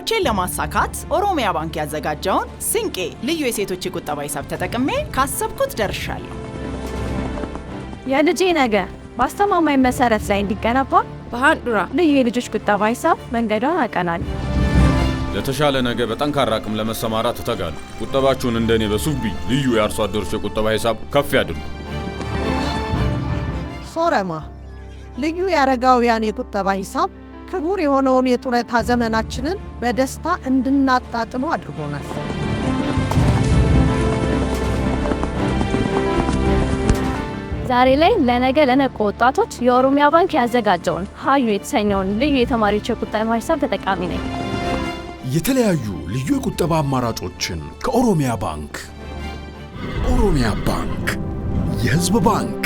ህልሞቼን ለማሳካት ኦሮሚያ ባንክ ያዘጋጀውን ስንቄ ልዩ የሴቶች የቁጠባ ሂሳብ ተጠቅሜ ካሰብኩት ደርሻለሁ። የልጄ ነገ በአስተማማኝ መሰረት ላይ እንዲገነባ በሃንዱራ ልዩ የልጆች ቁጠባ ሂሳብ መንገዷን አቀናል። ለተሻለ ነገ በጠንካራ አቅም ለመሰማራት እተጋለሁ። ቁጠባችሁን እንደኔ በሱቢ ልዩ የአርሶ አደሮች የቁጠባ ሂሳብ ከፍ ያድርጉ። ሶረማ ልዩ የአረጋውያን የቁጠባ ሂሳብ ክቡር የሆነውን የጡረታ ዘመናችንን በደስታ እንድናጣጥሙ አድርጎናል። ዛሬ ላይ ለነገ ለነቁ ወጣቶች የኦሮሚያ ባንክ ያዘጋጀውን ሀዩ የተሰኘውን ልዩ የተማሪዎች የቁጠባ ሂሳብ ተጠቃሚ ነኝ። የተለያዩ ልዩ የቁጠባ አማራጮችን ከኦሮሚያ ባንክ። ኦሮሚያ ባንክ፣ የሕዝብ ባንክ።